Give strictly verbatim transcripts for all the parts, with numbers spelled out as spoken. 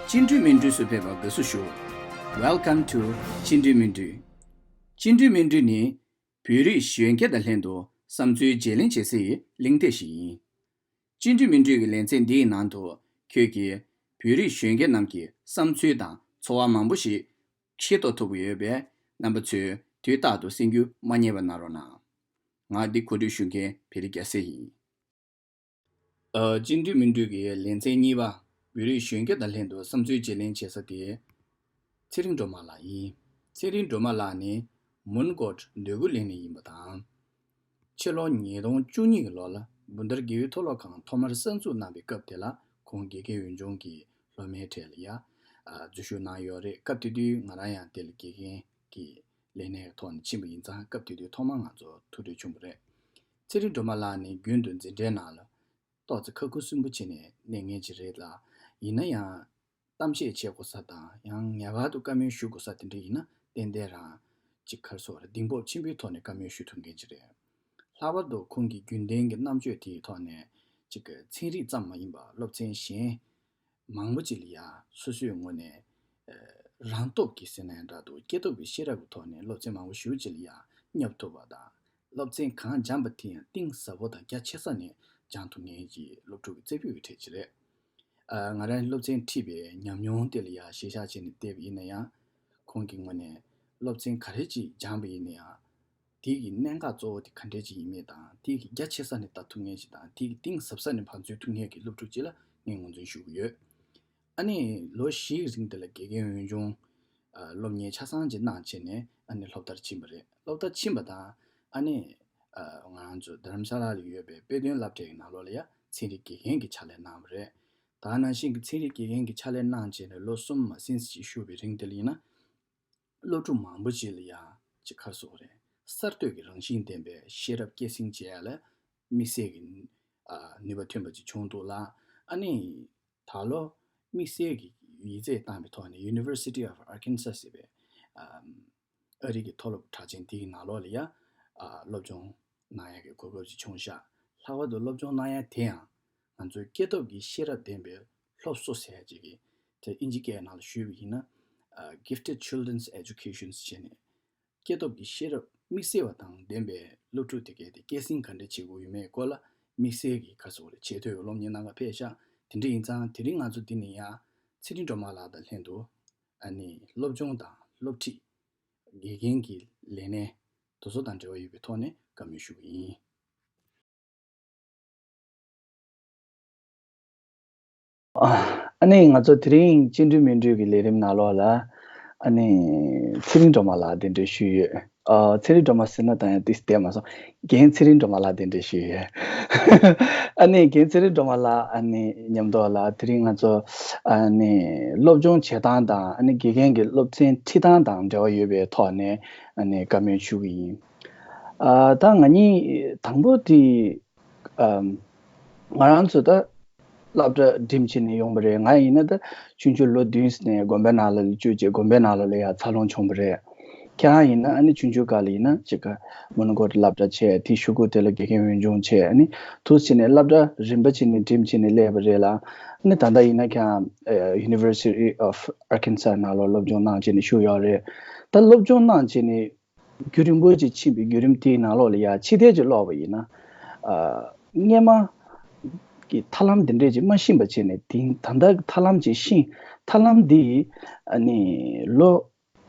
ཅི་འདྲའི་མི་འདྲ་སུ་ཕེབས་པ་དགའ་བསུ་ཞུ། Welcome to ཅི་འདྲའི་མི་འདྲ། ཅི་འདྲའི་མི་འདྲ་ནི་བོད་རིགས་གཞོན་སྐྱེས་དང་ལྷན་དུ་བསམ་ཚུལ་བརྗེ་ལེན་བྱེད་སའི་གླེང་སྟེགས་ཤིག་ཡིན། ཅི་འདྲའི་མི་འདྲ་གི་ལེ་ཚན་འདིའི་ནང་དུ་ཁྱོད་ཀྱིས་བོད་རིགས་གཞོན་སྐྱེས་རྣམས་ཀྱི་བསམ་ཚུལ་དང་ཚོར་བ་མང་པོ་ཞིག་ཤེས་རྟོགས་ཐུབ་ཀྱི་ཡོད་པས། རྣམ་པ་ཚོས་དུས་རྟག་ཏུ་གསན་རྒྱུ་མ་བསྙེལ་བ་གནང་རོགས་གནང་། ང་འདི་གོ་སྒྲིག་ཞུ་མཁན་བེ་རི་རྒྱལ་མཚན་ཡིན། ཨ། ཅི་འདྲའི་མི་འདྲ་གི་ལེ་ཚན་གཉིས་པ། བོད་རིགས་གཞོན་སྐྱེས་དང་ལྷན་དུ་བསམ་ཚུལ་བརྗེ་ལེན་བྱེད་ས་དེ་ཚེ་རིང་སྒྲོལ་མ་ལགས་ཡིན། ཚེ་རིང་སྒྲོལ་མ་ལགས་ནི་མོན་གྷོ་འདོད་རྒུ་གླིང་ནས་ཡིན་པ་དང་། ཕྱི་ལོ་ཉིས་སྟོང་བཅུ་གཉིས་ཀྱི་ལོ་ལ་བུན་དར་དགེ་འོས་མཐོ་སློབ་ཁང་ཐོག་མར་གསར་འཛུགས་གནང་བའི་སྐབས་དེ་ལ་ཁོང་དགེ་རྒན་འོས་སྦྱོང་གི་སློབ་མའི་གྲས་ལ་ཡ། ཨ། འཛུལ་ཞུགས་གནང་ཡོད་རེད། སྐབས་དེ་དུས་ང་རང་ཡང་དེ་ལ་དགེ་རྒན་གྱི་ལས་གནས་ཐོག་ནས་ཕྱིན་པ་ཡིན་ཙང་། སྐབས་དེ་དུས་ཐོག་མར་ང་ཚོ་ཐུག་འཕྲད་བྱུང་བ་རེད། ཚེ་རིང་སྒྲོལ་མ་ལགས་ནི་རྒྱུན་དུ་འཛིན་གྲྭའི་ནང་ལ་ཏོག་ཙམ་ཁ་ཁུ་སིམ་པོ་བྱས་ནས་གནས་མཁན་ཅིག་རེད་ལ། ཡིན་ན་ཡང་གཏམ་བཤད་བྱེད་དགོས་ས་དང་། ཡང་ངེས་པར་དུ་བཀའ་མོལ་ཞུ་དགོས་ས་དེ་འདྲ་ཡིན་ན་ཏན་ཏན་རང་ཅིག་ག་རེ་ཟེར་དགོས་རེད། གདེང་སྤོབས་ཆེན་པོའི་ཐོག་ནས་བཀའ་མོལ་ཞུ་ཐུབ་མཁན་ཅིག་རེད། ལྷག་པར་དུ་ཁོང་གི་རྒྱུན་ལྡན་གྱི་རྣམ་དཔྱོད་དེའི་ཐོག་ནས་ཅིག་གི་ཚན་རིག་ཙམ་མ་ཡིན་པར་སློབ་ཚན་གཞན་མང་པོ་ཅིག་ལ་ཡ་སོ་སོའི་ངོས་ནས། ཨ། རང་སྟོབས་ཀྱིས་ཟེར་ན་ཡང་འདྲ་འདུག་སྐྱེས་སྟོབས་ཀྱི་ཤེས་རབ་ཀྱི་ཐོག་ནས་སློབ་ཚན་མང་པོ་ཞེ་པོ་ཅིག་ལ་ཡ་བསྙབ་ཐུབ་པ་དང་། སློབ་ཚན་གང་སྦྱངས་པ་དེ་ཡང་གཏིང་ཟབ་པོ་དང་རྒྱ་ཆེ་ས་ནས་སྦྱང་ཐུབ་མཁན་གྱི་སློབ་ཕྲུག་གི་རྩེ་ཕུད་ཀྱི་གྲས་ཅིག་རེད། ཨ། ང་རང་སློབ་ཚན་ཁྲིད་པའི་ཉམས་མྱོང་དེ་ལ་ཡ་གཞི་བཞག་བྱས་ནས་བལྟས་པ་ཡིན་ན་ཡང་། ཁོང་གི་ངོས་ནས་སློབ་ཚན་ག་རེ་ཅིག་སྦྱངས་པ་ཡིན་ན་ཡང་། དེ་གི་གནད་འགག་གཙོ་བོ་དེ་ག་འདྲས་ཅིག་ཡིན་མིན་དང་། དེ་གི་རྒྱ་ཆེ་ས་ནས་ལྟ་ཐུབ་མཁན་ཞིག་དང་། དེ་གི་གཏིང་ཟབ་ས་ནས་ཕར་འཛུལ་ཐུབ་མཁན་གྱི་སློབ་ཕྲུག་ཅིག་ལ་ངས་ངོས་འཛིན་ཞུ་གི་ཡོད། ཨ་ནི་ལོ་བཞིའི་རིང་དེ་ལ་དགེ་རྒན་འོས་སྦྱོང་། ཨ། སློབ་གཉེར་ཆ་ཚང་ཅིག་གནང་བྱས་ནས། ཨ་ནི་སློབ་མཐར་ཕྱིན་པ་རེད། སློབ་མཐར་ཕྱིན་པ་དང་། ཨ་ནི། ཨ། ང་རང་ཚོ་རྡ་རམ་ས་ལ་ལ་ཡོད་པའི་དཔེ་སྟོན་སློབ་གྲྭའི་ནང་ལོགས་ལ་ཡ་ཚན་རིག་དགེ་རྒན་གྱི་ཕྱག་ལས་གནང་བ་རེད། ད་ནང་བཞིན་གྱི་ཚན་རིག་དགེ་རྒན་གྱི་ཕྱག་ལས་གནང་བྱས་ནས་ལོ་གསུམ་མ་ཟིན་ཙམ་ཅིག་བཞུགས་པའི་རིང་དེ་ལ་ཡིན་ན། སློབ་ཕྲུག་མང་པོ་ཅིག་ལ་ཡང་ཅིག་ག་རེ་ཟེར་དགོས་རེད། གསར་གཏོད་ཀྱི་རང་བཞིན་ལྡན་པའི་ཤེས་རབ་སྐྱེད་སྲིང་བྱེད་ཡ་ལ་དམིགས་བསལ་གྱི། ཨ། ནུས་པ་ཐོན་པ་ཅིག་བྱུང་འདུག་ལ། ཨ་ནི་ད་ལོ་དམིགས་བསལ་གྱི་ཡིག་ཚད་བཏང་བའི་ཐོག་ནས་University of Arkansas ཟེར་བའི། ཨ། ཨ་རི་གི་མཐོ་སློབ་གྲགས་ཅན་དེའི་ནང་ལོགས་ལ་ཡ། ཨ། སློབ་སྦྱོང་གནང་ཡ་གི་གོ་སྐབས་ཅིག་བྱུང་ཤག་ལྷག་པར་དུ་སློབ་སྦྱོང་གནང་ཡ་དེ་ཡང་ང་ཚོའི་སྐྱེས་སྟོབས་ཀྱི་ཤེས་རབ་ལྡན་པའི་སློབ་གསོ་ཟེར་ཡ་ཅིག་གི། དེ་ཨིན་ཇི་སྐད་ནང་ལ་ཞུས་པ་ཡིན་ན། ཨ། Gifted Children's Education ཟེར་ནས། སྐྱེས་སྟོབས་ཀྱི་ཤེས་རབ་དམིགས་བསལ་བ་དང་ལྡན་པའི་སློབ་ཕྲུག་དེ་གའི་དེ་སྐྱེད་སྲིང་ག་འདྲ་བྱེད་དགོས་ཡོད་མེད་སྐོར་ལ་དམིགས་བསལ་གྱི་ག་རེ་ཟེར་དགོས་རེད། ཆེས་མཐོའི་སློབ་གཉེར་གནང་ག་ཕེབས་ཤག་དེ་འདྲ་ཡིན་ཙང་དེ་རིང་ང་ཚོ་འདི་ནས་ཡ་ཚེ་རིང་སྒྲོལ་མ་ལགས་དང་ལྷན་དུ། ཨ་ནི་སློབ་སྦྱོང་དང་སློབ་ཁྲིད། དགེ་རྒན་གྱི་ལས་གནས་དེ་ཚོ་དང་འབྲེལ་བ་ཡོད་པའི་ཐོག་ནས་བཀའ་མོལ་ཞུ་གི་ཡིན། ཨ་ནི་ང་ཚོ་དེ་རིང་ཅི་འདྲ་མི་འདྲ་གི་ལས་རིམ་ནང་ལོགས་ལ། ཨ་ནི་ཚེ་རིང་སྒྲོལ་མ་ལགས་གདན་འདྲེན་ཞུས་ཡོད། ཨ། ཚེ་རིང་སྒྲོལ་མ་ཟེར་ན་ད་ཡང་ཏོག་ཙམ་བསྡད་མ་སོང་། རྒན་ཚེ་རིང་སྒྲོལ་མ་ལགས་གདན་འདྲེན་ཞུས་ཡོད། ཨ་ནི་རྒན་ཚེ་རིང་སྒྲོལ་མ་ལགས་ཨ་ནི་མཉམ་དུ་ལ་དེ་རིང་ང་ཚོ་ཨ་ནི་སློབ་སྦྱོང་བྱེད་སྟངས་དང་། ཨ་ནི་དགེ་རྒན་གྱི་སློབ་ཚན་ཁྲིད་སྟངས་དང་འབྲེལ་བ་ཡོད་པའི་ཐོག་ནས་ཨ་ནི་བཀའ་མོལ་ཞུ་གི་ཡིན། ཨ། ད་ང་གཉིས་དང་པོ་དེ། ཨམ། ང་རང་ཚོ་ད་སློབ་གྲྭ་འགྲིམས་བྱས་ནས་ཡོང་བ་རེད། ང་ཡིན་ན་ད་ཆུང་ཆུང་ལོ་བདུན་ནས་དགོན་པའི་ནང་ལ་བཅུག་བྱས་དགོན་པའི་ནང་ལ་ལ་ཡ་འཚར་ལོངས་བྱུང་བ་རེད། ཁྱེད་རང་ཡིན་ན་ཨ་ནི་ཆུང་ཆུང་སྒང་ལ་ཡིན་ན་ཅིག་ག་མོན་གྷོ་སློབ་གྲྭ་བྱས། དེ་གཞུག་གུ་དེ་ལ་དགེ་རྒན་འོས་སྦྱོང་བྱས། ཨ་ནི་འདུག་སེ་བྱས་ནས་སློབ་གྲྭ་རིམ་པ་བྱས་ནས་འགྲིམས་བྱས་ནས་སླེབས་པ་རེད་ལ། ཨ་ནི་ད་ལྟ་ཡིན་ན་ཁྱེད་རང་University of Arkansas ནང་ལ་སློབ་སྦྱོང་གནང་བྱས་ནས་བཞུགས་ཡོད་རེད། ད་སློབ་སྦྱོང་གནང་བྱས་ནས། རྒྱུན་རིང་པོ་ཅིག་ཕྱིན་པའི་བརྒྱུད་རིམ་དེའི་ནང་ལོགས་ལ་ཡ་ཕྱི་བལྟས་ཅིག་ཀློག་པ་ཡིན་ན། ཨ། སྔོན་མ་གི་ཐབས་ལམ་འདི་འདྲས་ཅིག་མ་ཤེས་པ་བྱས་ནས་དེང་ད་ལྟ་ཐབས་ལམ་ཅིག་ཤེས། ཐབས་ལམ་འདི་ཨ་ནི་ལོ་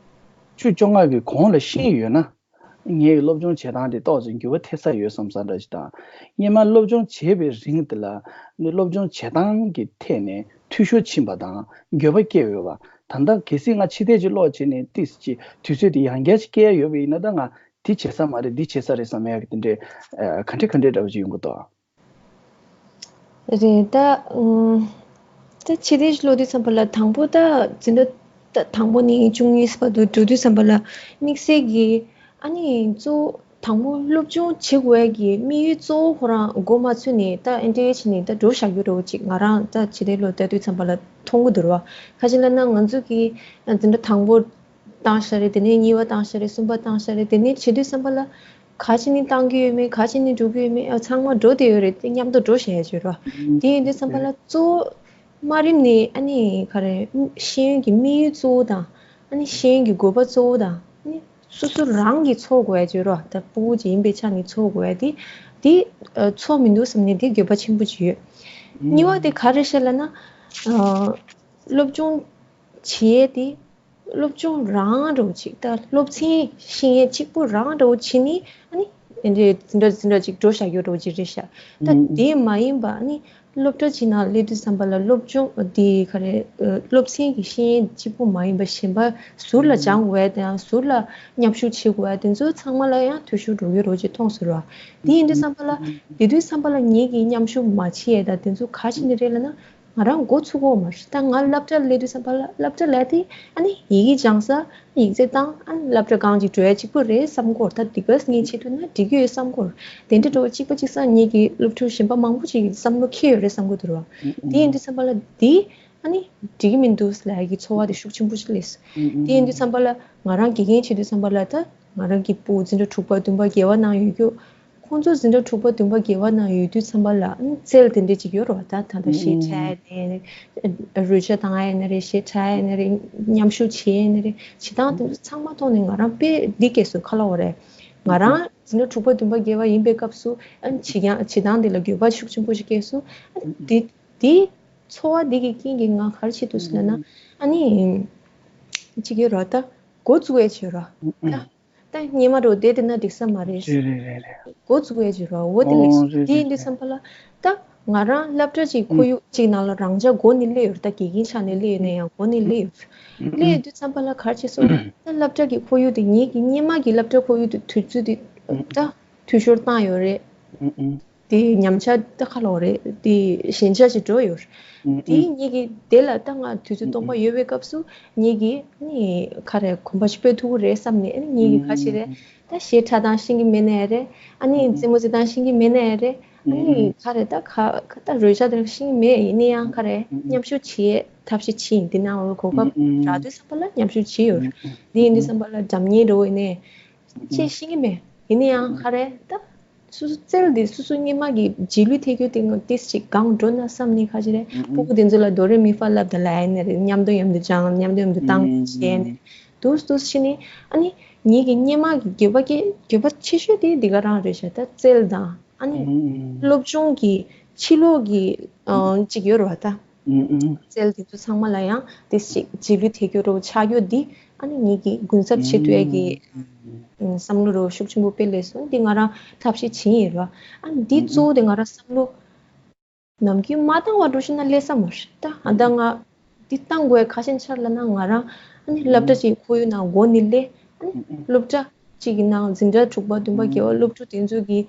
བཅུ་བཅོ་ལྔ་གི་གོང་ལ་ཤེས་ཡོད་ན། ངའི་སློབ་སྦྱོང་བྱེད་སྟངས་དེ་ཏོག་ཙམ་འགྱུར་བ་ཐེབས་ས་ཡོད་བསམ་ས་འདྲ་ཞིག་དང་། སྔོན་མ་སློབ་སྦྱོང་བྱས་པའི་རིང་དེ་ལ་ནི་སློབ་སྦྱོང་བྱེད་སྟངས་ཀྱི་ཐད་ནས་འཐུས་ཤོར་ཕྱིན་པ་དང་འགྱོད་པ་སྐྱེ་འོས་པ། ད་ལྟ་གལ་སྲིད་ང་ཕྱི་བལྟས་ཅིག་ཀློག་བྱས་ནས་ཏོག་ཙམ་ཅིག་དུས་ཚོད་དེ་ཡང་བསྐྱར་ཅིག་སྐྱེལ་ཡོད་པ་ཡིན་ན། ད་ང་འདི་བྱེད་ས་མ་རེད། འདི་བྱེད་ས་རེད་བསམ་ཡག་གི་དེ་འདྲའི་ཨ་ག་འདྲ་ག་འདྲ་འདྲ་བོ་ཅིག་ཡོང་གི་འདུག་རེད། ད་ཨུམ། ད་ཕྱི་བལྟས་ཅིག་ཀློག་དུས་ཙམ་པ་ལ་དང་པོ་ད་འཛིན་གྲྭ་ད་དང་པོ་ནས་བཅུ་གཉིས་བར་དུ་འགྲོ་དུས་ཙམ་པ་ལ་དམིགས་བསལ་གྱི་ཨ་ནི་གཙོ་བོ་དང་པོ་སློབ་སྦྱོང་བྱེད་དགོས་ཡ་གི་དམིགས་ཡུལ་གཙོ་བོ་ཁོ་རང་མགོ་མ་ཚོས་ནས་ད་ཨེ་འདྲ་བྱས་ནས་ད་འགྲོ་བཞག་རྒྱུ་འདྲ་བོ་ཅིག་ང་རང་ད་ཕྱི་བལྟས་ཀློག་ལྟ་དུས་ཙམ་པ་ལ་མཐོང་གི་འདུག་ར་བ། ཁ་ཅིག་ལབ་ན་ང་ཚོ་གི་འཛིན་གྲྭ་དང་པོ་བཏང་ཤག་རེད། དེ་ནས་གཉིས་པ་བཏང་ཤག་རེད། གསུམ་པ་བཏང་ཤག་རེད། དེ་ནས་བྱེད་དུས་ཙམ་པ་ལ་ག་ཅིག་ནི་བཏང་གི་ཡོད་མེད། ག་ཅིག་ནི་འགྲོ་གི་ཡོད་མེད། ཨ། ཚང་མ་འགྲོ་བསྡད་ཡོད་རེད། དེ་མཉམ་དུ་འགྲོ་བཞག་ཡ་ཅིག་ཡོད་ར་བ། དེ་ཡིན་དུས་ཙམ་པ་ལ་གཙོ་བོ་ དམའ་རིམ་ནི་ཨ་ནི་ག་རེ། ཤེས་ཡོན་གྱི་དམིགས་ཡུལ་གཙོ་བོ་དང་། ཨ་ནི་ཤེས་ཡོན་གྱི་དགོས་པ་གཙོ་བོ་དང་། ཨ་ནི་སོ་སོ་རང་གིས་འཚོ་དགོས་ཡ་བརྗོད་རོགས། ད་ཕྲུ་གུ་ཅིག་ཡིན་པའི་ཆ་ནས་འཚོ་དགོས་ཡ་དེ། དེ་ཨ་འཚོ་མི་འདུག་བསམ་ནས་དེ་འགྱོད་པ་ཆེན་པོ་ཅིག་ཡོད། གཉིས་པ་དེ་ག་རེ་བཤད་ལབ་ན། ཨ་སློབ་སྦྱོང་བྱེད་ཡས་དེ། སློབ་སྦྱོང་རང་འདྲ་བོ་ཅིག་ད་སློབ་ཚན་ཤེས་ཡས་གཅིག་པུ་རང་འདྲ་བོ་བྱེད་ནི་ཨ་ནི་འདི་འདྲ་འདི་འདྲ་ཅིག་འགྲོ་བཞག་ཡོད་འདྲ་བོ་ཅིག་རེད་ཤག་ད་དེ་མ་ཡིན་པ་ཨ་ནི་སློབ་གྲྭ་ཅིག་ནང་སླེབས་དུས་ཙམ་པ་ལ་སློབ་སྦྱོང་འདི་ག་རེ། སློབ་ཚན་གྱི་ཤེས་ཡས་གཅིག་པུ་མ་ཡིན་པ་གཞན་པ་ཟུར་ལ་སྦྱང་དགོས་ཡ་དང་ཟུར་ལ་མཉམ་ཞུགས་བྱེད་དགོས་ཡ་དེ་ཚོ་ཚང་མ་ལ་ཡང་འཐུས་ཤོར་འགྲོ་གི་འདྲ་བོ་ཅིག་མཐོང་སོང་ར། དེ་ཡིན་དུས་ཙམ་པ་ལ་དེ་དུས་ཙམ་པ་ལ་ངེད་ཀྱིས་མཉམ་ཞུགས་མ་བྱེད་ཡ་ད་དེ་ཚོ་ག་ཅིག་ནི་རེད་ལབ་ན། ང་རང་འགོ་ཚུགས་ཀྱི་ཡོད་མ་རེད། ད་ང་སློབ་གྲྭ་སླེབས་དུས་ཙམ་པ་ལ་སློབ་གྲྭ་ལ་དེ་ཨ་ནི་ཡི་གེ་སྦྱང་ས་ཡིག་ཚད་བཏང་ཨ་ནི་སློབ་གྲྭ་གང་ཅིག་འགྲོ་ཡ་གཅིག་པུ་རེད་བསམ་གྱི་ཡོད། ད་འདི་ག་ངས་བྱེད་ཐུབ་ན་འགྲིག་གི་ཡོད་བསམ་གྱི་ཡོད། དེ་འདྲ་འདྲ་བོ་གཅིག་པ་གཅིག་རྐྱང་ངེད་ཀྱི་སློབ་ཕྲུག་གཞན་པ་མང་པོ་ཅིག་གི་བསམ་བློ་འཁྱེར་ཡོད་རེད་བསམ་གྱི་འདུག་ར། དེ་ཡིན་དུས་ཙམ་པ་ལ་དེ་ཨ་ནི་འགྲིག་གི་མི་འདུག་ལབ་ཡ་གི་ཚོར་བ་དེ་ཤུགས་ཆེན་པོ་ཞིག་སླེབས་སོང་། དེ་ཡིན་དུས་ཙམ་པ་ལ་ང་རང་དགེ་རྒན་བྱེད་དུས་ཙམ་པ་ལ་ད་ང་རང་གི་ཕྲུ་གུ་འཛིན་གྲྭ་དྲུག་པ་བདུན་པ་བརྒྱད་པ་ནང་ཡོད་རྒྱུ། ཁོང་ཚོ་འཛིན་གྲྭ་དྲུག་པ་བདུན་པ་བརྒྱད་པ་ནང་ཡོད་དུས་ཙམ་པ་ལ་ཨ་ནི་རྩལ་དེ་འདྲས་ཅིག་ཡོད་རེད་བ། ད་ད་ལྟ་གཞས་འཁྲབ་ཡས་ནས་རེད། རོལ་ཆ་བཏང་ཡས་ནས་རེད། གཞས་འཁྲབ་ཡས་ནས་རེད། མཉམ་ཞུགས་བྱེད་ཡས་ནས་རེད། བྱེད་སྟངས་དེ་ཚོ་ཚང་མ་མཐོང་ནས་ང་རང་དཔེ་འདི་སྐྱེས་སོང་། ག་ལབ་དགོས་རེད། ང་རང་འཛིན་གྲྭ་དྲུག་པ་བདུན་པ་བརྒྱད་པ་ཡིན་པའི་སྐབས་སུ་ཨ་ནི་བྱེད་ཀྱང་བྱེད་སྟངས་དེ་ལ་འགྱོད་པ་ཤུགས་ཆེན་པོ་ཞིག་སྐྱེས་སོང་། ཨ་ནི་འདི་འདི་ཚོར་བ་འདི་གི་རྐྱེན་གྱིས་ང་ག་རེ་བྱེད་ཐུབ་སོང་ལབ་ན། ཨ་ནི་ཅིག་ཡོད་རེད་བ། ད་འགོ་བཙུགས་ཡས་བྱེད་རོགས། ད་སྔོན་མ་འདྲ་བོ་བསྡད་བསྡད་ན་འགྲིག་ས་མ་རེད། རེད་རེད་རེད་རེད། འགོ་བཙུགས་ཡས་བྱེད་རོགས། འོ་དེ་ལེགས་སོ། ཨོ་རེད་དེ་ཡིན་རེད་དུས་རེད། ཙམ་པ་ལ་ད་ང་རང་སློབ་གྲྭ་ཅིག་ཁོར་ཡུག་ཅིག་ནང་ལ་རང་ཅག་འགོ་ནས་སླེབས་ཡོད་རེད། ད་དགེ་རྒན་ཆགས་ནས་སླེབས་ཡོད་ན་ཡང་འགོ་ནས་སླེབས་ཡོད། སླེབས་ཡོད་དུས་ཙམ་པ་ལ་ག་རེ་བྱེད་སོང་། ད་སློབ་གྲྭ་གི་ཁོར་ཡུག་དེ་ངེད་ཀྱི་སྔོན་མ་གི་སློབ་གྲྭ་ཁོར་ཡུག་དེ་དུས་ཚོད་དེ་ད་འཐུས་ཤོར་བཏང་ཡོད་རེད། དེ་ཉམས་ཆག་ད་ག་ལབ་དགོས་རེད། དེ་ཞན་ཆ་ཞིག་འགྲོ་ཡོད། དེ་ངེད་ཀྱིས་དེ་ལ་ད་ང་དུས་ཚོད་སྟོང་པ་ཡོད་པའི་སྐབས་སུ་ངེད་ཀྱིས་ནི་ག་རེ་གོམ་པ་ཞིག་སྤོས་ཐུབ་ཀྱི་རེད་བསམ་ནས་ཨ་ནི་ངེད་ཀྱིས་ག་ཅི་རེད། ད་གཞས་འཁྲབ་སྟངས་ཤེས་ཀྱི་མེད་ནའི་རེད། ཨ་ནི་རྩེད་མོ་རྩེ་སྟངས་ཤེས་ཀྱི་མེད་ནའི་རེད། ཨ་ནི་ག་རེ་ད་ག་ད་རོལ་ཆ་དེ་ཤེས་ཀྱི་མེད། ཡིན་ན་ཡང་ག་རེ་མཉམ་ཞུགས་བྱེད་ཐབས་ཤེས་བྱེད་ཡིན། དེ་ནང་ལ་གོ་སྐབས་རག་དུས་ཙམ་པ་ལ་མཉམ་ཞུགས་བྱེད་ཡོད། དེ་ཡིན་དུས་ཙམ་པ་ལ་སྒྲ་སྙན་འདྲ་བོ་ཡིན་ནའི། ཅེས་ཤེས་ཀྱི་མེད། ཡིན་ན་ཡང་ག་རེ་ད། སོ་སོ་རྩལ་འདི་སོ་སོ་སྔོན་མ་གི་རྗེས་ལུས་ཐེབས་རྒྱུ་དེ་ངོ་ཏིས་ཅིག་གང་འགྲོ་ན་བསམ་ནས་ག་ཅི་རེད། ཕྲུ་གུ་དེ་ཚོ་ལ་དོ་རེ་མི་ཧྥ་ལབ་ད་ལབ་ཡ་ནི་རེད། མཉམ་དུ་མཉམ་དུ་སྦྱང་། མཉམ་དུ་མཉམ་དུ་བཏང་བྱས་ནས་འདུག་འདུག་བྱས་ནས་ཨ་ནི་ངེད་ཀྱི་སྔོན་མ་གི་འགྱོད་པ་སྐྱེ་འགྱོད་པ་ཆེ་ཤོས་དེ་འདི་ག་རང་རེད་ཤག་ད་རྩལ་དང་ཨ་ནི་སློབ་སྦྱོང་གི་ཕྱི་ལོགས་ཀྱི་ཨ་ཅིག་ཡོད་རེད་བ་ད། རྩལ་དེ་ཚོ་ཚང་མ་ལ་ཡང་དེ་ཞིག་རྗེས་ལུས་ཐེབས་རྒྱུ་རོ་ཆགས་རྒྱུ་འདི་ཨ་ནི་ངེད་ཀྱིས་གུན་གསབ་བྱེད་ཐུབ་ཡ་གི་བསམ་བློ་རོ་ཤུགས་ཆེན་པོ་དཔེ་སླེབས་སོང་། འདི་ང་རང་ཐབས་ཤེས་བྱེད་ཡིན་རོ། ཨ་ནི་འདི་གཙོ་བོ་དེ་ང་རང་བསམ་བློ་ནམ་རྒྱུན་མ་བཏང་བ་འགྲོ་ཤེས་ན་སླེབས་ས་མ་རེད་ད། ཨ་ད་ང་འདི་བཏང་དགོས་ཁ་ཤས་ཆར་ལ་ན་ང་རང་ཨ་ནི་སློབ་གྲྭ་ཅིག་ཁོར་ཡུག་ནང་འགོ་ནི་སླེབས། ཨ་ནི་སློབ་གྲྭ་གཅིག་གི་ནང་འཛིན་གྲྭ་དྲུག་པ་བདུན་པ་བརྒྱད་པ་སློབ་ཕྲུག་དེ་ཚོ་གི་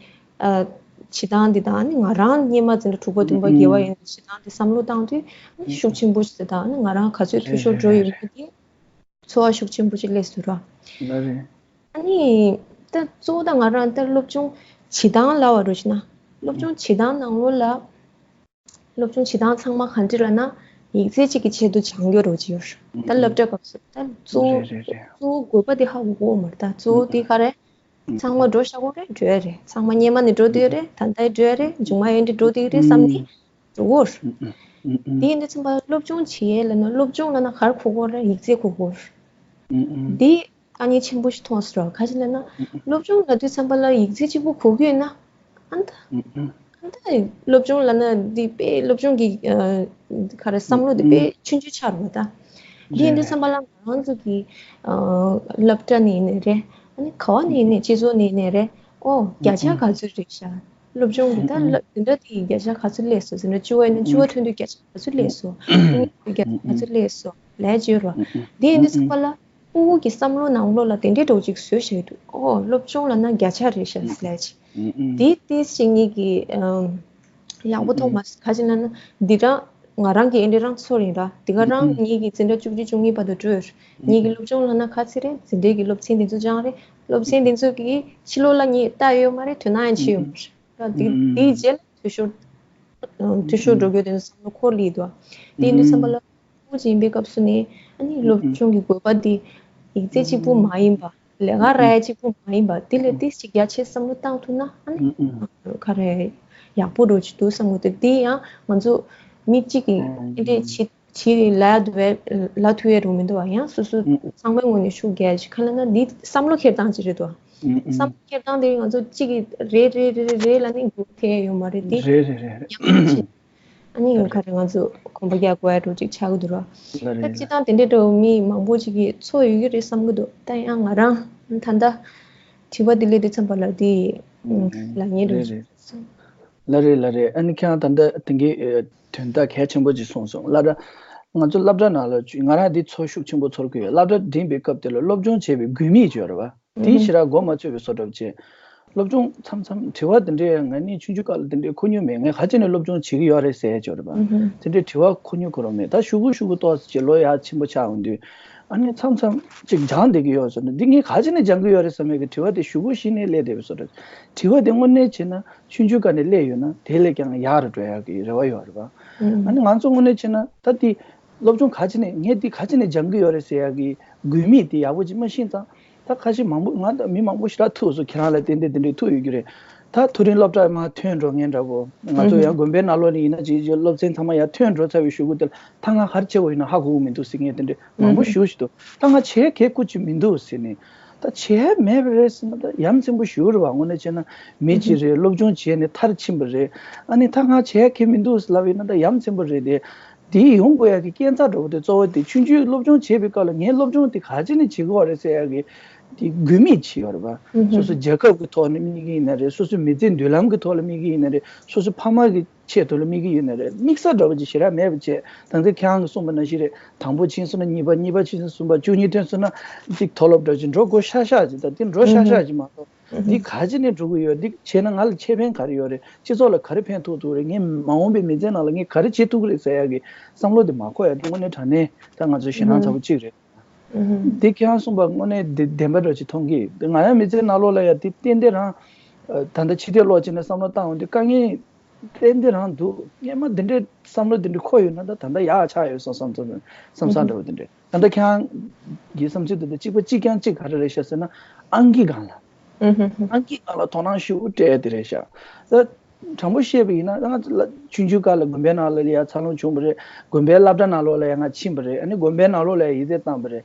ཨ་བྱེད་སྟངས་འདི་དང་ཨ་ནི་ང་རང་སྔོན་མ་འཛིན་གྲྭ་དྲུག་པ་བདུན་པ་བརྒྱད་པ་ཡིན་བྱེད་སྟངས་འདི་བསམ་བློ་བཏང་དུས་ཨ་ནི་ཤུགས་ཆེན་པོ་ཞིག་དང་ཨ་ནི་ང་རང་ག་ཚོད་འཐུས་ཤོར་འགྲོ་ཡོད་མེད་དེ་ཚོར་བ་ཤུགས་ཆེན་པོ་ཞིག་སླེབས་སོང་ར། ཨ་ནི་ད་གཙོ་བོ་ད་ང་རང་ད་སློབ་སྦྱོང་བྱེད་སྟངས་ལབ་པ་རོ་ཞེ་ན་སློབ་སྦྱོང་བྱེད་སྟངས་ནང་ལོགས་ལ། སློབ་སྦྱོང་བྱེད་སྟངས་ཚང་མ་ག་འདྲ་ལབ་ན་ཡིག་ཚད་གཅིག་གི་ཆེད་དུ་སྦྱང་རྒྱུ་རོ་ཅིག་ཡོད། ད་སློབ་གྲྭ་སྐབས་སུ་ད་གཙོ་བོ་རེད་རེད་རེད། གཙོ་བོ་དགོས་པ་དེ་ཧ་གོ་གོ་མ་རེད། ད་གཙོ་བོ་དེ་ག་རེད། ཚང་མ་འགྲོ་ཤག་གོ་རེད་འགྲོ་ཡ་རེད། ཚང་མ་སྔོན་མ་ནས་འགྲོ་དུས་རེད། ད་ལྟ་འགྲོ་ཡ་རེད། མཇུག་མ་ཡན་དེ་འགྲོ་དུས་རེད་བསམ་ནས་འགྲོ་གོ་རེད། དེ་ཡིན་དུས་ཚང་མ་སློབ་སྦྱོང་བྱེད་ཡས་ལབ་ན་སློབ་སྦྱོང་ལབ་ན་ག་རེ་གོ་གོ་རེད། ཡིག་ཚད་གོ་གོ་རེད། འདི་དཀའ་ངལ་ཆེན་པོ་ཞིག་མཐོང་སོང་ར། ག་ཅི་ལབ་ན་སློབ་སྦྱོང་ལབ་དུས་ཙམ་པ་ལ་ཡིག་ཚད་གཅིག་པུ་གོ་གི་ཡོད་ན་ཨ་ནི་ད་ཨ་ནི་ད་སློབ་སྦྱོང་ལབ་ན་འདི་དཔེ་སློབ་སྦྱོང་གི་ཨ་ག་རེ་བསམ་བློ་འདི་དཔེ་ཆུང་ཆུང་ཆགས་རེད་པ་ད། འདི་ཡིན་དུས་ཙམ་པ་ལ་ང་རང་ཚོ་གི་ཨ་སློབ་གྲྭ་ནས་ཡིན་ནའི་རེད། ཨ་ནི་ག་བ་ནས་ཡིན་ནའི་སྤྱི་ཚོགས་ནས་ཡིན་ནའི་རེད། ཨོ་བརྒྱ་ཆ་ག་ཚོད་རེད་ཤག་སློབ་སྦྱོང་གི་ད་སློབ་འཛིན་གྲྭ་དེ་ཡི་བརྒྱ་ཆ་ག་ཚོད་སླེབས་སོང་། འཛིན་གྲྭ་བཅུ་པ་ཡིན་ན་བཅུ་པ་ཐོན་དུས་བརྒྱ་ཆ་ག་ཚོད་སླེབས་སོང་། བརྒྱ་ཆ་ག་ཚོད་སླེབས་སོང་ལབ་བརྗོད་རོགས། འདི་ཡིན་དུས་ཙམ་པ་ལ་ཕྲུ་གུ་གི་བསམ་བློ་ནང་ལོགས་ལ་དེ་འདྲའི་འདྲ་བོ་ཅིག་བཟོས་བཞག་ཡོད་དུས་ཨོ་སློབ་སྦྱོང་ལབ་ན་བརྒྱ་ཆ་རེད་ཤག་ལབ་ཅིག་འདི་ཏིས་ཅིག་ངེད་ཀྱི་ཨམ་ཡག་པོ་མཐོང་མ་སོང་། ག་ཅི་ལབ་ན་འདི་རང་ང་རང་གི་ཨེ་འདྲའི་རང་ཚོར་ཡིན་ར། འདི་ག་རང་ངེད་ཀྱི་འཛིན་གྲྭ་བཅུ་གཅིག་བཅུ་གཉིས་བར་དུ་འགྲོ་ཡོད། ངེད་ཀྱི་སློབ་སྦྱོང་ལབ་ན་ག་ཚོད་རེད། འཛིན་གྲྭའི་གི་སློབ་ཚན་འདི་ཚོ་སྦྱངས་རེད། སློབ་ཚན་འདི་ཚོ་གི་ཕྱི་ལོགས་ལ་ངས་ལྟ་ཡོད་མ་རེད། དོ་སྣང་ཡང་བྱས་ཡོད་མ་རེད། ད་འདི་འདིའི་རྗེས་ལ་འཐུས་ཤོར་འཐུས་ཤོར་འགྲོ་རྒྱུ་དེ་ཚོ་བསམ་བློ་འཁོར་ལི་འདུག་དེ་ཡིན་དུས་ཙམ་པ་ལ་ཕྲུ་གུ་ཅིག་ཡིན་པའི་སྐབས་སུ་ནས་ཨ་ནི་སློབ་སྦྱོང་གི་དགོས་པ་འདི་ཡིག་ཚད་གཅིག་པུ་མ་ཡིན་པ། ལས་ཀ་རག་ཡ་གཅིག་པུ་མ་ཡིན་པ། དེ་ལས་ཏིས་ཅིག་རྒྱ་ཆེ་བསམ་བློ་བཏང་ཐུབ་ན་ཨ་ནི་ག་རེ་ཡག་པོ་འགྲོ་ཅིག་འདུག་བསམ་གི་འདུག་དེ་ཡང་ང་ཚོ་ མི་གཅིག་གིས་ཨེ་འདྲས་བྱེད་བྱེད་ལ་འདུག་བས་ལ་ཐུག་ཡས་རུ་མི་འདུག་བ། ཡང་སོ་སོ་ཚང་མའི་ངོས་ནས་ཤུགས་རྒྱག་ཅིག་ག་ལ་ན་འདི་བསམ་བློ་འཁྱེར་སྟངས་ཅིག་རེད་འདུག་བ། བསམ་བློ་འཁྱེར་སྟངས་དེ་ང་ཚོ་གཅིག་གིས་རེད་རེད་རེད་རེད་རེད་ལ་ནི་འགྱུར་ཐེབས་ཡོད་མ་རེད་དེ། རེད་རེད་རེད། ཡང་ཅིག་ཨ་ནི་ཡང་ག་རེ་ང་ཚོ་གོམ་པ་རྒྱག་དགོས་ཡ་འགྲོ་ཅིག་ཆགས་ཀྱི་འདུག་ར། ལ་ད་རེད་ལ། སྤྱིར་བཏང་དེ་འདྲའི་འདྲ་བོ་མི་མང་པོ་ཅིག་གིས་ཚོར་ཡོད་ཀྱི་རེད་བསམ་གྱི་འདུག་ད་ཡང་ང་རང་ད་ལྟ་དྲི་བ་དེ་ལས་དེ་འཚམས་པ་ལ་དེ་ལ་ངེས་འགྲོ་རེད་ཅིག་རེད། ལ་རེད་ལ་རེད། ཨ་ནི་ཁྱེད་རང་ད་ལྟ་དེང་གི་ཨ་དོན་དག་གལ་ཆེན་པོ་ཅིག་གསུངས་སོང་། སློབ་གྲྭ་ང་ཚོ་སློབ་གྲྭ་ནང་ལ་ང་རང་འདི་ཚོར་ཤུགས་ཆེན་པོ་ཚོར་གི་ཡོད། སློབ་གྲྭ་འགྲིམས་པའི་སྐབས་དེ་ལ་སློབ་སྦྱོང་བྱེད་པའི་དགོས་དམིགས་ཅིག་ཡོད་རེད་བ། དེའི་ཕྱིར་མགོ་མ་ཚོས་པའི་བཟོ་འདྲ་བྱས། སློབ་སྦྱོང་མཚམས་མཚམས་དྲི་བ་དེ་འདྲའི་ང་ནི་ཆུང་ཆུང་སྐབས་ལ་དེ་འདྲའི་གོ་མྱོང་མེད། ངས་ག་ཅི་ནས་སློབ་སྦྱོང་བྱེད་ཀྱི་ཡོད་རེད་ཟེར་ཡ་ཅིག་ཡོད་རེད་བ། དེ་འདྲའི་དྲི་བ་གོ་མྱོང་གོ་རང་མེད། ད་ཞུ་གུ་ཞུ་གུ་ཏོག་ཙམ་ཅིག་ལོ་ཡག་ཆེན་པོ་ཆགས་འོང་དུས། ཨ་ནི་མཚམས་མཚམས་ཅིག་སྦྱང་བསྡད་ཀྱི་ཡོད་ཟེར་ན། འདི་ངས་ག་ཅི་ནས་སྦྱང་གི་ཡོད་རེད་བསམ་ཡས་ཀྱི་དྲི་བ་དེ་ཞུ་གུ་གཞི་ནས་སླེབས་བསྡད་པའི་བཟོ་འདྲ། དྲི་བ་དེ་དངོས་གནས་བྱས་ན་ཆུང་ཆུང་སྐབས་ནས་སླེབས་ཡོད་ན་དེ་ལས་ཀྱང་ཡག་རུ་འགྲོ་ཡག་གི་རེ་བ་ཡོད་རེད་བ། ཨ་ནི་ང་ཚོ་དངོས་གནས་བྱས་ན་ད་དེ་སློབ་སྦྱོང་ག་ཅི་ནས་ངས་འདི་ག་ཅི་ནས་སྦྱང་གི་ཡོད་རེད་ཟེར་ཡག་གི་དགོས་དམིགས་དེ་ཡག་པོ་ཅིག་མ་ཤེས་ཙང་། ད་ཁ་ཤས་མང་པོ་ང་ད་མི་མང་པོ་ཞེ་དྲག་ཐུག་སོང་། ཁྱེད་རང་ལ་ཏན་ཏན་དེ་འདྲའི་ཐུག་ཡོད་ཀྱི་རེད། ད་མཐོ་རིམ་སློབ་གྲྭ་མར་ཐོན་འགྲོ་མཁན་འདྲ་པོ། ང་ཚོ་ཡང་དགོན་པའི་ནང་ལོགས་ནས་ཡིན་ན་ཅིག་ཅིག་སློབ་ཚན་ཚང་མ་ཡར་ཐོན་འགྲོ་ཚར་བའི་གཞུག་གུ་དེ་ལ་ད་ང་ག་རེ་བྱེད་དགོས་ཡིན་ན་ཧ་གོ་གི་མི་འདུག་ཟེར་མཁན་དེ་འདྲ་མང་པོ་ཞེ་པོ་ཞིག་འདུག་ད་ང་བྱེད་གལ་ཁུ་ཅིག་མི་འདུག་ཟེར་ནས། ད་བྱས་མེད་པ་རེད་ཟེར་ན་ད་ཡ་མཚན་པོ་ཞེ་པོ་རེད་བ། དངོས་གནས་བྱས་ན་མི་གཅིག་རེད། སློབ་སྦྱོང་བྱས་ནས་མཐར་ཕྱིན་པ་རེད། ཨ་ནི་ད་ང་བྱས་གལ་མི་འདུག་ཟེར་ལབ་ཡིན་ན་ད་ཡ་མཚན་པོ་རེད་དེ། དེ་ཡོང་དགོས་ཡག་གི་རྐྱེན་རྩ་འདྲ་པོ་དེ་གཙོ་བོ་དེ་ཆུང་ཆུང་སློབ་སྦྱོང་བྱེད་པའི་སྐབས་ལ་ངས་སློབ་སྦྱོང་དེ་ག་ཅི་ནས་བྱེད་དགོས་རེད་ཟེར་ཡག་གི་དེ་དགོས་དམིགས་ཅིག་ཡོད་རེད་པ། སོ་སོ་རྒྱལ་ཁབ་ཀྱི་ཐོག་ནས་དམིགས་ཀྱི་ཡིན་ན་རེད། སོ་སོའི་མི་ཚེའི་མདུན་ལམ་གྱི་ཐོག་ལ་དམིགས་ཀྱི་ཡིན་ན་རེད། སོ་སོའི་ཕ་མ་གི་ཆེད་དུ་ལ་དམིགས་ཀྱི་ཡིན་ན་རེད། དམིགས་ས་འདྲ་པོ་ཅིག་ཞེ་དྲག་མེད་པ་བྱས། ད་ལྟ་ཁྱེད་རང་གིས་གསུངས་པ་ནང་བཞིན་རེད། དང་པོ་ཕྱིན་སོང་ན་གཉིས་པ། གཉིས་པ་ཕྱིན་སོང་ན་གསུམ་པ། བཅུ་གཉིས་ཐོན་སོང་ན་ཅིག་མཐོ་སློབ་འདྲ་ཅིག་འགྲོ་དགོས་ཤག་ཤག་ཅིག་ད་དེ་འགྲོ་ཤག་ཤག་ཅིག་མ་གཏོགས། འདི་ག་ཅི་ནས་འགྲོ་གི་ཡོད། འདི་བྱས་ན་ང་ལ་ཁེ་ཕན་ག་རེ་ཡོད་རེད། སྤྱི་ཚོགས་ལ་ག་རེ་ཕན་ཐོགས་ཐུབ་རེད། ངས་མ་འོངས་པའི་མི་ཚེ་ནང་ལ་ངས་ག་རེ་བྱེད་ཐུབ་ཀྱི་རེད་ཟེར་ཡག་གི་བསམ་བློ་དེ་མ་འཁོར་ཡ་དེ་དངོས་གནས་དྲང་གནས་ད་ང་ཚོ་ཞེད་སྣང་ཚ་པོ་གཅིག་རེད། འདི་ཁྱེད་རང་གསུངས་པ་དངོས་གནས་བདེན་པ་འདྲ་ཅིག་མཐོང་གི། ང་ཡང་མི་ཚེ་ནང་ལོགས་ལ་ཡ་དེ་ཏན་ཏན་རང་ད་ལྟ་ཕྱི་བལྟས་ལོག་བྱས་ནས་བསམ་བློ་བཏང་འོང་དུས་དཀའ་ངལ་ཏན་ཏན་རང་འདུག་སྔོན་མ་འདི་འདྲའི་བསམ་བློ་འདི་འདྲ་འཁོར་ཡོད་ན་ད་ད་ལྟ་ཡག་ཆགས་ཡོད་བསམ་བསམ་བསམ་བསམ་འདྲ་བོ་འདི་འདྲ། ད་ལྟ་ཁྱེད་རང་གི་བསམ་ཚུལ་དེ་དང་གཅིག་པ་གཅིག་རྐྱང་གཅིག་ག་རེ་རེད་ཤག་ཟེར་ན། ཨང་ཀི་སྒང་ལ། ཨང་ཀི་སྒང་ལ་དོ་སྣང་ཞེ་པོ་སྤྲད་དེ་རེད་ཤག་ད་དྲང་པོ་བཤད་པ་ཡིན་ན་ང་ཚོ་ལ་ཆུང་ཆུང་སྐབས་ལ་དགོན་པའི་ནང་ལ་ཡ་འཚར་ལོངས་བྱུང་བ་རེད། དགོན་པའི་སློབ་གྲྭ་ནང་ལོགས་ལ་ཡ་ང་ཕྱིན་པ་རེད། ཨ་ནི་དགོན་པའི་ནང་ལོགས་ལ་ཡ་ཡིག་ཚད་བཏང་པ་རེད།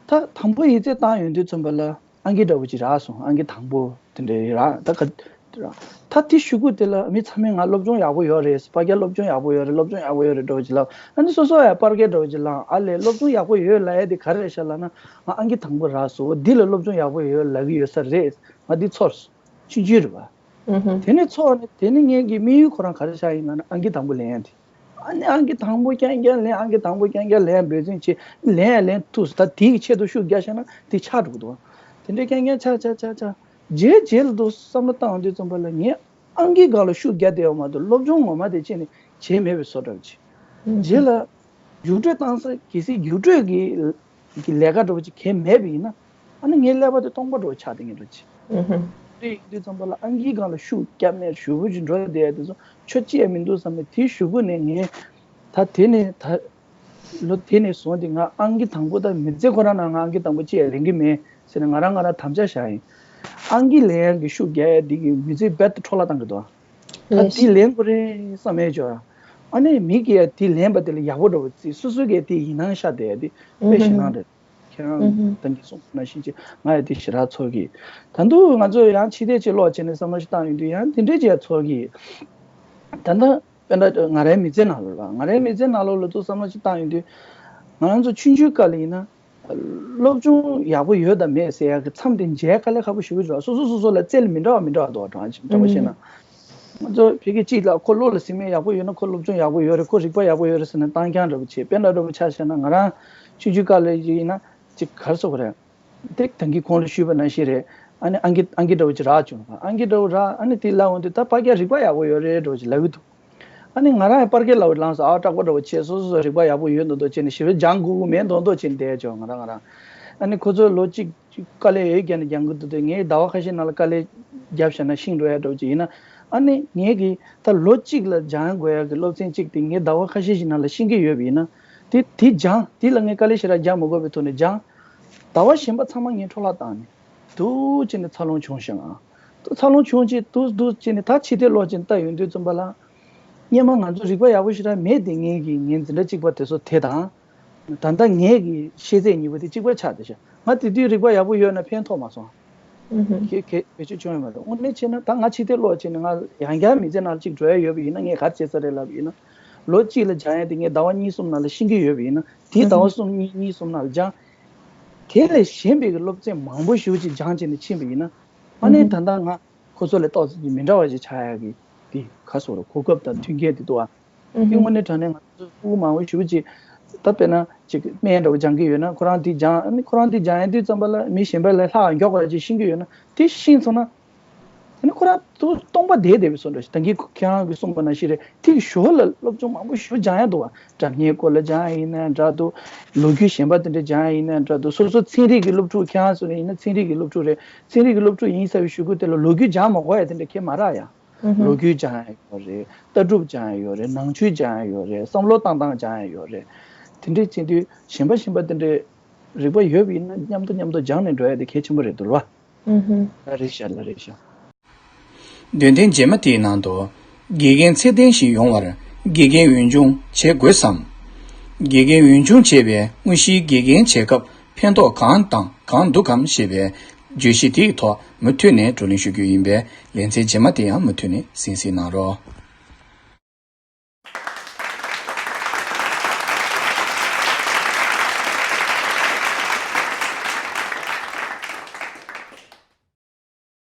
ད་དང་པོ་ཡིག་ཚད་བཏང་ཡོང་དུས་ཙམ་པ་ལ། ཨང་ཀི་འདྲ་བོ་ཅིག་རག་སོང་། ཨང་ཀི་དང་པོ་དེ་འདྲ་རག་ད་ག་རག་ད་དེ་གཞུག་གུ་དེ་ལ་མི་ཚང་མས་ང་སློབ་སྦྱོང་ཡག་པོ་ཡོད་རེད། ཕ་གིར་སློབ་སྦྱོང་ཡག་པོ་ཡོད་རེད། སློབ་སྦྱོང་ཡག་པོ་ཡོད་རེད་འདྲ་བོ་ཅིག་ལབ། ཨ་ནི་སོ་སོ་ཡང་པར་སྐད་འདྲ་བོ་ཅིག་བླངས། ཨ་ལས་སློབ་སྦྱོང་ཡག་པོ་ཡོད་ལབ་ཡ་དེ་ག་རེ་རེད་ཤག་ལབ་ན། ང་ཨང་ཀི་དང་པོ་རག་སོང་། འདི་ལ་སློབ་སྦྱོང་ཡག་པོ་ཡོད་ལབ་ཀྱི་ཡོད་ས་རེད། ང་འདི་ཚོར་སོང་། ཆུང་ཆུང་རེད་པ། དེ་ནས་ཚོར་ནས་དེ་ནས་ངེད་ཀྱི་དམིགས་ཡུལ་ཁོ་རང་ག་རེ་ཆགས་ཡིན་ལབ་ན་ཨང་ཀི་དང་པོ་ལེན་ཡ་དེ། ཨ་ནི་ཨང་ཀི་དང་པོ་རྐྱང་རྐྱང་ལེན། ཨང་ཀི་དང་པོ་རྐྱང་རྐྱང་ལེན་འབད་བརྩོན་བྱེད། ལེན་ཡ་ལེན་ཐུབ་སོང་། ད་དེའི་ཆེད་དུ་ཤུགས་རྒྱག་བཞག་ན་དེ་ཆག་འགྲོ་གི་འདུག་དེ་འདྲའི་རྐྱང་རྐྱང་ཆག་ཆག་ཆག་ཆག་རྗེས་རྗེས་ལ་འདུག་བསམ་བློ་བཏང་དུས་ཙམ་པ་ལ་ངས་ཨང་ཀི་སྒང་ལ་ཤུགས་རྒྱག་བསྡད་ཡོད་མ་གཏོགས་སློབ་སྦྱོང་ངོ་མ་དེ་ཅི་ནས་བྱས་མེད་པའི་བཟོ་འདྲ་བྱས། རྗེས་ལ་རྒྱུགས་སྤྲོད་བཏང་ས་གལ་སྲིད་རྒྱུགས་སྤྲོད་ཀྱི་གི་ལས་ཀ་འདྲ་པོ་ཅིག་གལ་མེད་པ་ཡིན་ན། ཨ་ནི་ངའི་ཀླད་པ་དེ་སྟོང་པ་འདྲ་པོ་ཆགས་བསྡད་མཁན་འདྲ་ཅིག་དེ་ཡིན་དུས་ཙམ་པ་ལ་ཨང་ཀིའི་སྒང་ལ་ཤུགས་རྒྱབ་ནས་ཞེ་པོ་ཅིག་འགྲོ་བསྡད་ཡ་དེ་ཚོ་ཁྱོད་ཅི་ཡང་མི་འདུག་བསམ་ནས། དེའི་གཞུག་གུ་ནས་ངས་ད་དེ་ནས་ད་ལོ་དེ་ནས་བཟུང་སྟེ་ང་ཨང་ཀི་དང་པོ། ད་མི་ཚེ་ཁོ་རང་ནང་ང་ཨང་ཀི་དང་པོ་ཅི་ཡང་ལེན་གི་མེད་ཟེར་ནས་ང་རང་ང་རང་དམ་བཅའ་བཞག་ཡིན། ཨང་ཀི་ལེན་ཡ་གི་ཤུགས་རྒྱག་ཡ་དེ་གི་མི་ཚེ་རྦད་དེ་འཕྲོ་བརླག་བཏང་གི་འདུག་ད་དེ་ལེན་དགོས་རེད་བསམ་ཡས་ཅིག་ཡོད་ར། ཨ་ནི་མི་གིས་ཡ་དེ་ལེན་པ་དེ་ལ་ཡག་པོ་འདྲ་པོ་བརྩི། སོ་སོ་གིས་དེ་ཡིད་སྣང་ཤར་བསྡད་ཡ་དེ་དཔེ་ཞེད་སྣང་རེད། ཁྱེད་རང་ད་གིན་གསུངས་པ་ནང་བཞིན་ཅིག་ང་ཡ་དེ་ཞེ་དྲག་ཚོར་གི། ད་དུང་ང་ཚོ་ཡང་ཕྱི་བལྟས་ཅིག་ལོག་བྱས་ནས་བསམ་བློ་ཞིག་བཏང་ཡོང་དུས་ཡང་དེ་འདྲས་ཅིག་ཡ་ཚོར་གི། ད་ལྟ་དཔེར་ན་ང་རའི་མི་ཚེ་ནང་ལོགས་ལ། ང་རའི་མི་ཚེ་ནང་ལོགས་ལ་ཚུར་བསམ་བློ་ཞིག་བཏང་ཡོང་དུས། ང་རང་ཚོ་ཆུང་ཆུང་སྐབས་ལ་ཡིན་ན། སློབ་སྦྱོང་ཡག་པོ་ཡོད་དང་མེད་ཟེར་ཡག་གི་མཚམས་དེ་འཇལ་དཀའ་ལས་ཁག་པོ་ཞེ་པོ་ཅིག་རེད། སོ་སོ་སོ་སོ་ལ་རྩལ་མི་འདྲ་བ་མི་འདྲ་བ་འདུག་ཨ། དྲང་པོ་བཤད་ན། ང་ཚོ་ཕ་གི་གཅིག་ལ་ཁོ་བློ་ལ་ཟིན་མེད་ཡག་པོ་ཡོད་ན། ཁོ་སློབ་སྦྱོང་ཡག་པོ་ཡོད་རེད། ཁོ་རིག་པ་ཡག་པོ་ཡོད་རེད་ཟེར་ནས་བཏང་རྐྱང་འདྲ་པོ་བྱེད། དཔེར་ན་འདྲ་པོ་ཆ་བཞག་ན་ང་རང་ཆུང་ཆུང་སྐབས་ལ་ཡིན་ན་ཅིག་ག་རེ་ཟེར་དགོས་རེད། དེ་ད་གིན་གོང་ལ་ཞུས་པ་ནང་བཞིན་རེད། ཨ་ནི་ཨང་ཀི་ཨང་ཀི་འདྲ་པོ་ཅིག་རག་བྱུང་། ཨང་ཀི་འདྲ་པོ་རག་ཨ་ནི་དེ་ལབ་འོང་དུས་ད་ཕ་གིར་རིག་པ་ཡག་པོ་ཡོད་རེད་འདྲ་པོ་ཅིག་ལབ་ཀྱི་འདུག་ཨ་ནི་ང་རང་ཡང་པར་སྐད་ལབ་ལངས་སོང་། ཨ་སྐྲག་པ་འདྲ་པོ་བྱས། སོ་སོ་སོ་རིག་པ་ཡག་པོ་ཡོད་མདོག་མདོག་བྱས་ནས་ཞེ་པོ་སྦྱང་དགོས་ཀྱི་མེད་མདོག་མདོག་བྱས་ནས་བསྡད་ཀྱང་ང་རང་ང་རང་། ཨ་ནི་ཁོ་ཚོས་ལོ་གཅིག་དཀའ་ལས་ཡོད་རྒྱུ་ནས་སྦྱང་གི་འདུག་དེ་ངས་ཟླ་བ་ཁ་ཤས་ནང་ལ་དཀའ་ལས་བརྒྱབ་བཞག་ན་ཤེས་འགྲོ་ཡ་འདྲ་པོ་ཅིག་ཡིན་ན། ཨ་ནི་ངས་ཀྱིས་ད་ལོ་གཅིག་ལ་སྦྱང་དགོས་ཡ་གི་སློབ་ཚན་གཅིག་དེ་ངས་ཟླ་བ་ཁ་ཤས་ཤིག་ནང་ལ་ཤེས་ཀྱི་ཡོད་པ་ཡིན་ན། དེ་དེ་སྦྱང་། དེ་ལ་ངས་དཀའ་ལས་ཞེ་དྲག་རྒྱག་མ་དགོས་པའི་ཐོག་ནས་སྦྱང་། ཟླ་བ་གཞན་པ་ཚང་མ་ངས་འཕྲོ་བརླག་བཏང་ནས་འདུག་བྱས་ནས་འཚར་ལོངས་བྱུང་ཤག་ཨ། འཚར་ལོངས་བྱུང་བྱས་འདུག་འདུག་བྱས་ནས་ད་ཕྱི་བལྟས་ལོག་བྱས་ནས་ལྟ་ཡོང་དུས་ཙམ་པ་ལ། སྔོན་མ་ང་ཚོ་རིག་པ་ཡག་པོ་ཞེ་དྲག་མེད་དེ། ངེད་ཀྱི་ངའི་འཛིན་གྲྭ་གཅིག་པ་དེ་ཚོ་དེ་དང་། ད་ལྟ་ངེད་ཀྱི་ཤེས་ཚད་གཉིས་པོ་དེ་གཅིག་པ་ཆགས་བསྡད་ཤག་ང་དེ་དུས་རིག་པ་ཡག་པོ་ཡོད་ན་ཕན་ཐོགས་མ་སོང་། ཁྱེད་ཁྱེད་བེད་སྤྱོད་བྱུང་ཡོད་མ་རེད། དངོས་གནས་བྱས་ན་ད་ང་ཕྱི་བལྟས་ཀློག་བྱས་ནས་ང་ཡང་བསྐྱར་མི་ཚེ་ནང་ལ་གཅིག་འགྲོ་ཡ་ཡོད་པ་ཡིན་ན། ངས་ག་རེ་བྱས་ཚར་རེད་ལབ་པ་ཡིན་ན། ལོ་གཅིག་ལ་སྦྱང་ཡ་དེ་ངས་ཟླ་བ་གཉིས་གསུམ་ནང་ལ་ཤེས་ཀྱི་ཡོད་པ་ཡིན་ན། དེ་ཟླ་བ་གསུམ་གཉིས་གཉིས་གསུམ་ནང་ལ་སྦྱང་། དེ་ལས་གཞན་པའི་གི་སློབ་ཚན་མང་པོ་ཞེ་པོ་ཅིག་སྦྱང་བྱས་ནས་ཕྱིན་པ་ཡིན་ན། ཨ་ནི་ད་ལྟ་ང་ཁོ་ཚོ་ལས་ཏོག་ཙམ་ཅིག་མི་འདྲ་བ་ཞིག་ཆགས་ཡ་གི་དེ་ག་སོ་རུ་གོ་སྐབས་དང་མཐུན་རྐྱེན་དེ་འདུག་ཨ། དེ་དངོས་གནས་དྲང་གནས་ང་ཚོ་ཕྲུ་གུ་མང་པོ་ཞེ་པོ་ཅིག་ད་དཔེར་ན་ཅིག་སྨན་འདྲ་བོ་སྦྱང་གི་ཡོད་ན། ཁོ་རང་དེ་སྦྱང་ཨ་ནི་ཁོ་རང་དེ་སྦྱང་ཡ་དུས་ཙམ་པ་ལ་མི་གཞན་པ་ལས་ལྷག་མགྱོགས་པ་ཅིག་ཤེས་ཀྱི་ཡོད་ན། དེ་ཤེས་སོང་ན། ཨ་ནི་ཁོ་རང་དུ་སྟོང་པ་བསྡད་བསྡད་པའི་བཟོ་འདྲ་ཞིག་ད་གིན་ཁྱེད་རང་གིས་གསུངས་པ་ནང་བཞིན་རེད། དེ་གི་ཞོར་ལ་སློབ་སྦྱོང་མང་པོ་ཞེ་པོ་སྦྱང་ཡ་འདུག་བ། སྒྲ་སྙན་སྐོར་ལ་སྦྱང་ཡ་ཡིན་ན་འདྲ་འདུག་ལོ་རྒྱུས་གཞན་པ་དེ་འདྲ་སྦྱང་ཡ་ཡིན་ན་འདྲ་འདུག་སོ་སོ་ཚན་རིག་གི་སློབ་ཕྲུག་ཁྱེད་རང་ཚོ་ཡིན་ན་ཚན་རིག་གི་སློབ་ཕྲུག་རེད། ཚན་རིག་གི་སློབ་ཕྲུག་ཡིན་ཟེར་བའི་གཞུག་གུ་དེ་ལ་ལོ་རྒྱུས་སྦྱང་མ་དགོས་ཡ་དེ་འདྲ་ཁྱད་མ་རག་ཡ། ལོ་རྒྱུས་སྦྱང་ཡ་ཡོད་རེད། ལྟ་གྲུབ་སྦྱང་ཡ་ཡོད་རེད། ནང་ཆོས་སྦྱང་ཡ་ཡོད་རེད། བསམ་བློ་བཏང་སྟངས་སྦྱང་ཡ་ཡོད་རེད། དེ་འདྲས་བྱེད་དུས་གཞན་པ་གཞན་པ་དེ་འདྲས་རིག་པ་ཡོད་པ་ཡིན་ན་མཉམ་དུ་མཉམ་དུ་སྦྱང་ནས་འགྲོ་ཡ་དེ་གལ་ཆེན་པོ་རེད་འདུག་ལ། ཨ་རེད་ཤག་ལ་རེད་ཤག་འདོན་ཐེངས་རྗེས་མ་དེའི་ནང་དུ། དགེ་རྒན་ཚད་ལྡན་ཞིག་ཡོང་བར་དགེ་རྒན་འོས་སྦྱོང་བྱེད་དགོས་སམ། དགེ་རྒན་འོས་སྦྱོང་བྱས་པའི་དངོས་གཞིའི་དགེ་རྒན་བྱེད་སྐབས་ཕན་ཐོགས་གང་དང་གང་འདུག་གམ་ཞེས་པའི་བརྗོད་གཞི་དེའི་ཐོག་མུ་མཐུད་ནས་བགྲོ་གླེང་ཞུ་རྒྱུ་ཡིན་པས། ལེ་ཚན་རྗེས་མ་དེ་ཡང་མུ་མཐུད་ནས་གསན་གཟིགས་གནང་རོགས།